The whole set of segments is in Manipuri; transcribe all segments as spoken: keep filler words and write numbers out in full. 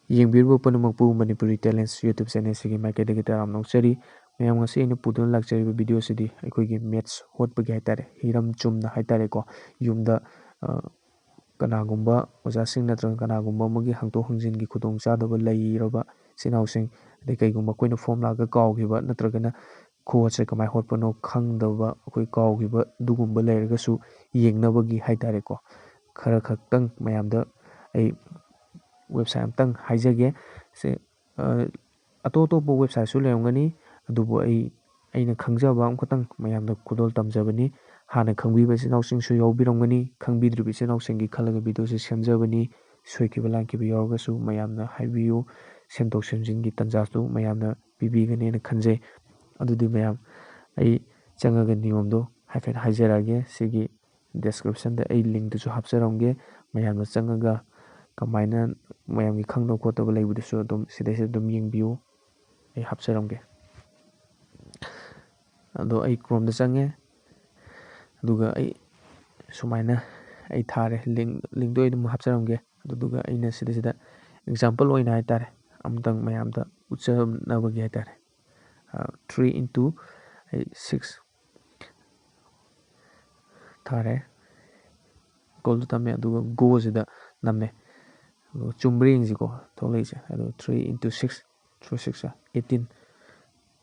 ꯌꯦꯡꯕꯤꯔꯤꯕ ꯄꯨꯝꯅꯃꯛꯄꯨ Manipuri Talents YouTube channel ꯑꯁꯤꯒꯤ ꯃꯥꯏꯀꯩꯗꯒꯤ ꯇꯔꯥꯝꯅ ꯑꯣꯛꯆꯔꯤ꯫ ꯃꯌꯥꯝ, ꯉꯁꯤ ꯑꯩꯅ ꯄꯨꯗꯨꯅ ꯂꯥꯛꯆꯔꯤꯕ video ꯑꯁꯤꯗꯤ ꯑꯩꯈꯣꯏꯒꯤ maths ꯍꯣꯠꯄꯒꯤ ꯍꯥꯏꯇꯥꯔꯦ, ꯍꯤꯔꯝ ꯆꯨꯝꯅ ꯍꯥꯏꯇꯥꯔꯦꯀꯣ, ꯌꯨꯝꯗ, ꯑ, ꯀꯅꯥꯒꯨꯝꯕ ꯑꯣꯖꯥꯁꯤꯡ ꯅꯠꯇ꯭ꯔꯒ ꯀꯅꯥꯒꯨꯝꯕ ꯑꯃꯒꯤ ꯍꯪꯗꯣꯛ ꯍꯪꯖꯤꯟꯒꯤ ꯈꯨꯗꯣꯡꯆꯥꯗꯕ ꯂꯩꯔꯕ ꯏꯆꯤꯟ ꯏꯅꯥꯎꯁꯤꯡ, ꯑꯗꯩ ꯀꯩꯒꯨꯝꯕ ꯑꯩꯈꯣꯏꯅ formulaꯒ ꯀꯥꯎꯈꯤꯕ ꯅꯠꯇ꯭ꯔꯒꯅ ꯈꯨꯍꯣꯠꯁꯦ ꯀꯃꯥꯏꯅ ꯍꯣꯠꯄꯅꯣ ꯈꯪꯗꯕ, ꯑꯩꯈꯣꯏ ꯀꯥꯎꯈꯤꯕ ꯑꯗꯨꯒꯨꯝꯕ ꯂꯩꯔꯒꯁꯨ ꯌꯦꯡꯅꯕꯒꯤ ꯍꯥꯏꯇꯥꯔꯦꯀꯣ, ꯈꯔ ꯈꯛꯇꯪ ꯃꯌꯥꯝꯗ ꯑꯩ website ꯑꯝꯇꯪ ꯍꯥꯏꯖꯒꯦ꯫ ꯁꯦ, ꯑ, ꯑꯇꯣꯞ ꯑꯇꯣꯞꯄ websiteꯁꯨ ꯂꯩꯔꯝꯒꯅꯤ, ꯑꯗꯨꯕꯨ ꯑꯩ, ꯑꯩꯅ ꯈꯪꯖꯕ ꯑꯃꯈꯛꯇꯪ ꯃꯌꯥꯝꯗ ꯈꯨꯗꯣꯜ ꯇꯝꯖꯕꯅꯤ꯫ ꯍꯥꯟꯅ ꯈꯪꯕꯤꯕ ꯏꯆꯤꯟ ꯏꯅꯥꯎꯁꯤꯡꯁꯨ ꯌꯥꯎꯕꯤꯔꯝꯒꯅꯤ, ꯈꯪꯕꯤꯗ꯭ꯔꯤꯕ ꯏꯆꯤꯟ ꯏꯅꯥꯎꯁꯤꯡꯒꯤ ꯈꯜꯂꯒ videoꯁꯤ ꯁꯦꯝꯖꯕꯅꯤ꯫ ꯁꯣꯏꯈꯤꯕ ꯂꯥꯟꯈꯤꯕ ꯌꯥꯎꯔꯒꯁꯨ ꯃꯌꯥꯝꯅ ꯍꯥꯏꯕꯤꯌꯨ, ꯁꯦꯝꯗꯣꯛ ꯁꯦꯝꯖꯤꯟꯒꯤ ꯇꯥꯟꯖꯥꯁꯨ ꯃꯌꯥꯝꯅ ꯄꯤꯕꯤꯒꯅꯦꯅ ꯈꯟꯖꯩ꯫ ꯑꯗꯨꯗꯤ ꯃꯌꯥꯝ, ꯑꯩ ꯆꯪꯉꯒ ꯅꯤꯌꯣꯝꯗꯣ ꯍꯥꯏꯐꯦꯠ ꯍꯥꯏꯖꯔꯛꯑꯒꯦ꯫ ꯁꯤꯒꯤ descriptionꯗ ꯑꯩ linkꯇꯨꯁꯨ ꯍꯥꯞꯆꯔꯝꯒꯦ꯫ ꯃꯌꯥꯝꯅ ꯆꯪꯉꯒ ꯀꯃꯥꯏꯅ ꯃꯌꯥꯝꯒꯤ ꯈꯪꯗꯕ ꯈꯣꯠꯇꯕ ꯂꯩꯕꯗꯨꯁꯨ ꯑꯗꯨꯝ ꯁꯤꯗꯩꯁꯤꯗ ꯑꯗꯨꯝ ꯌꯦꯡꯕꯤꯌꯨ, ꯑꯩ ꯍꯥꯞꯆꯔꯝꯒꯦ꯫ ꯑꯗꯣ ꯑꯩ Chromeꯗ ꯆꯪꯉꯦ, ꯑꯗꯨꯒ ꯑꯩ ꯁꯨꯃꯥꯏꯅ ꯑꯩ ꯊꯥꯔꯦ, link, linkꯇꯣ ꯑꯩ ꯑꯗꯨꯝ ꯍꯥꯞꯆꯔꯝꯒꯦ꯫ ꯑꯗꯨꯗꯨꯒ ꯑꯩꯅ ꯁꯤꯗꯩꯁꯤꯗ example ꯑꯣꯏꯅ ꯍꯥꯏꯇꯥꯔꯦ, ꯑꯃꯨꯛꯇꯪ ꯃꯌꯥꯝꯗ ꯎꯠꯆꯅꯕꯒꯤ ꯍꯥꯏꯇꯥꯔꯦ, three into ꯑꯩ six ꯊꯥꯔꯦ, equal to ꯊꯝꯃꯦ, ꯑꯗꯨꯒ goꯁꯤꯗ ꯅꯝꯃꯦ꯫ ꯑꯗꯨꯒ ꯆꯨꯝꯕ꯭ꯔꯥ ꯌꯦꯡꯁꯤꯀꯣ, ꯊꯣꯛꯂꯛꯏꯁꯦ꯫ ꯑꯗꯣ three into six, through six eighteen꯫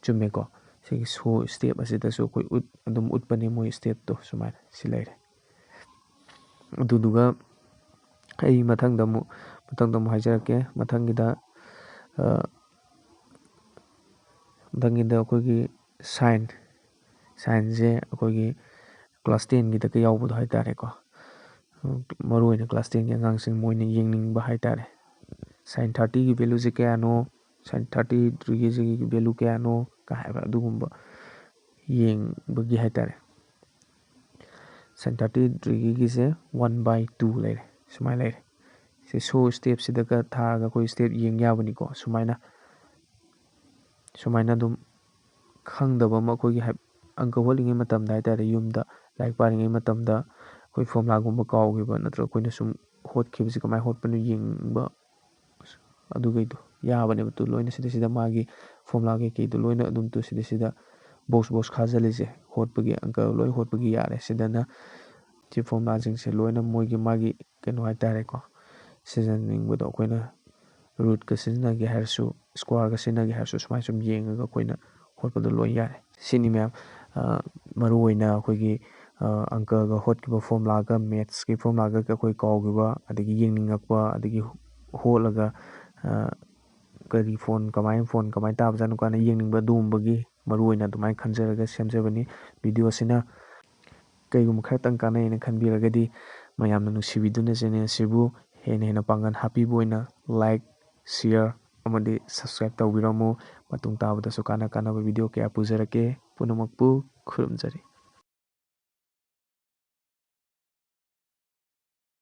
ꯆꯨꯝꯃꯦꯀꯣ꯫ ꯁꯤꯒꯤ show step ꯑꯁꯤꯗꯁꯨ ꯑꯩꯈꯣꯏ ꯎꯠ-, ꯑꯗꯨꯝ ꯎꯠꯄꯅꯦ ꯃꯣꯏ stepꯇꯣ ꯁꯨꯃꯥꯏꯅ ꯁꯤ ꯂꯩꯔꯦ꯫ ꯑꯗꯨꯗꯨꯒ ꯑꯩ ꯃꯊꯪꯗ ꯑꯃꯨꯛ, ꯃꯊꯪꯗ ꯑꯃꯨꯛ ꯍꯥꯏꯖꯔꯛꯀꯦ꯫ ꯃꯊꯪꯒꯤꯗ, ꯑ, ꯃꯊꯪꯒꯤꯗ ꯑꯩꯈꯣꯏꯒꯤ sine, sineꯁꯦ ꯑꯩꯈꯣꯏꯒꯤ class tenꯒꯤꯗꯒ ꯌꯥꯎꯕꯗꯣ ꯍꯥꯏꯇꯥꯔꯦꯀꯣ꯫ ꯃꯔꯨꯑꯣꯏꯅ class tenꯒꯤ ꯑꯉꯥꯡꯁꯤꯡ ꯃꯣꯏꯅ ꯌꯦꯡꯅꯤꯡꯕ ꯍꯥꯏꯇꯥꯔꯦ꯫ Sine thirtyꯒꯤ valueꯁꯦ ꯀꯌꯥꯅꯣ, sine thirty degreeꯒꯤꯁꯤꯒꯤ value ꯀꯌꯥꯅꯣ ꯀ ꯍꯥꯏꯕ ꯑꯗꯨꯒꯨꯝꯕ ꯌꯦꯡꯕꯒꯤ ꯍꯥꯏꯇꯥꯔꯦ꯫ Sine thirty degreeꯒꯤꯁꯦ one by two ꯂꯩꯔꯦ, ꯁꯨꯃꯥꯏꯅ ꯂꯩꯔꯦ꯫ ꯁꯤ show stepꯁꯤꯗꯒ ꯊꯥꯔꯒ ꯑꯩꯈꯣꯏ step ꯌꯦꯡ ꯌꯥꯕꯅꯤꯀꯣ꯫ ꯁꯨꯃꯥꯏꯅ, ꯁꯨꯃꯥꯏꯅ ꯑꯗꯨꯝ ꯈꯪꯗꯕ ꯑꯃ ꯑꯩꯈꯣꯏꯒꯤ ꯍꯥꯏ-, ꯑꯪꯀ ꯍꯣꯠꯂꯤꯉꯩ ꯃꯇꯝꯗ ꯍꯥꯏꯇꯥꯔꯦ, ꯌꯨꯝꯗ ꯂꯥꯏꯔꯤꯛ ꯄꯥꯔꯤꯉꯩ ꯃꯇꯝꯗ ꯑꯩꯈꯣꯏ formulaꯒꯨꯝꯕ ꯀꯥꯎꯈꯤꯕ ꯅꯠꯇ꯭ꯔꯒ ꯑꯩꯈꯣꯏꯅ ꯁꯨꯝ ꯍꯣꯠꯈꯤꯕꯁꯤ ꯀꯃꯥꯏꯅ ꯍꯣꯠꯄꯅꯣ ꯌꯦꯡꯕ, ꯑꯗꯨꯈꯩꯗꯣ ꯌꯥꯕꯅꯦꯕ꯫ ꯇꯨ ꯂꯣꯏꯅ ꯁꯤꯗꯩꯁꯤꯗ ꯃꯥꯒꯤ ꯐꯣꯔꯃꯨꯂꯥ ꯀꯩꯀꯩꯗꯣ ꯂꯣꯏꯅ ꯑꯗꯨꯝ ꯇꯨ ꯁꯤꯗꯩꯁꯤꯗ ꯕꯣꯛꯁ ꯕꯣꯛꯁ ꯈꯥꯖꯤꯜꯂꯤꯁꯦ, ꯍꯣꯠꯄꯒꯤ ꯑꯪꯀ ꯂꯣꯏ ꯍꯣꯠꯄꯒꯤ ꯌꯥꯔꯦ꯫ ꯁꯤꯗꯅ ꯁꯤ ꯐꯣꯔꯃꯨꯂꯥꯁꯤꯡꯁꯦ ꯂꯣꯏꯅ ꯃꯣꯏꯒꯤ ꯃꯥꯒꯤ ꯀꯩꯅꯣ ꯍꯥꯏꯇꯥꯔꯦꯀꯣ, ꯁꯤꯖꯤꯟꯅꯅꯤꯡꯕꯗꯣ ꯑꯩꯈꯣꯏꯅ ꯔꯨꯠꯀ ꯁꯤꯖꯤꯟꯅꯒꯦ ꯍꯥꯏꯔꯁꯨ, ꯁ꯭ꯀ꯭ꯋꯥꯔꯒ ꯁꯤꯖꯤꯟꯅꯒꯦ ꯍꯥꯏꯔꯁꯨ, ꯁꯨꯃꯥꯏꯅ ꯁꯨꯝ ꯌꯦꯡꯉꯒ ꯑꯩꯈꯣꯏꯅ ꯍꯣꯠꯄꯗꯣ ꯂꯣꯏ ꯌꯥꯔꯦ꯫ ꯁꯤꯅꯤ ꯃꯌꯥꯝ, ꯃꯔꯨꯑꯣꯏꯅ ꯑꯩꯈꯣꯏꯒꯤ ꯑꯪꯀꯒ ꯍꯣꯠꯈꯤꯕ ꯐꯣꯔꯃꯨꯂꯥꯒ, ꯃꯦꯠꯁꯀꯤ ꯐꯣꯔꯃꯨꯂꯥꯒ ꯑꯩꯈꯣꯏ ꯀꯥꯎꯈꯤꯕ, ꯑꯗꯒꯤ ꯌꯦꯡꯅꯤꯡꯉꯛꯄ, ꯑꯗꯒꯤ ꯍꯣꯠꯂꯒ ꯀꯔꯤ ꯐꯣꯟ, ꯀꯃꯥꯏꯅ ꯐꯣꯟ ꯀꯃꯥꯏꯅ ꯇꯥꯕꯖꯥꯠꯅꯣ ꯀꯥꯏꯅ ꯌꯦꯡꯅꯤꯡꯕ, ꯑꯗꯨꯒꯨꯝꯕꯒꯤ ꯃꯔꯨꯑꯣꯏꯅ ꯑꯗꯨꯃꯥꯏꯅ ꯈꯟꯖꯔꯒ ꯁꯦꯝꯖꯕꯅꯤ꯫ ꯚꯤꯗꯤꯑꯣ ꯑꯁꯤꯅ ꯀꯩꯒꯨꯝꯕ ꯈꯔꯇꯪ ꯀꯥꯟꯅꯩꯅ ꯈꯟꯕꯤꯔꯒꯗꯤ, ꯃꯌꯥꯝꯅ ꯅꯨꯡꯁꯤꯕꯤꯗꯨꯅ ꯆꯦꯅꯦꯜ ꯑꯁꯤꯕꯨ ꯍꯦꯟꯅ ꯍꯦꯟꯅ ꯄꯥꯡꯒꯜ ꯍꯥꯞꯄꯤꯕ ꯑꯣꯏꯅ ꯂꯥꯏꯛ, ꯁꯤꯌꯔ ꯑꯃꯗꯤ ꯁꯕꯁꯀ꯭ꯔꯥꯏꯕ ꯇꯧꯕꯤꯔꯝꯃꯨ꯫ ꯃꯇꯨꯡ ꯇꯥꯕꯗꯁꯨ ꯀꯥꯟꯅ ꯀꯥꯟꯅꯕ ꯚꯤꯗꯤꯑꯣ ꯀꯌꯥ ꯄꯨꯖꯔꯛꯀꯦ꯫ ꯄꯨꯝꯅꯃꯛꯄꯨ ꯈꯨꯔꯨꯝꯖꯔꯤ꯫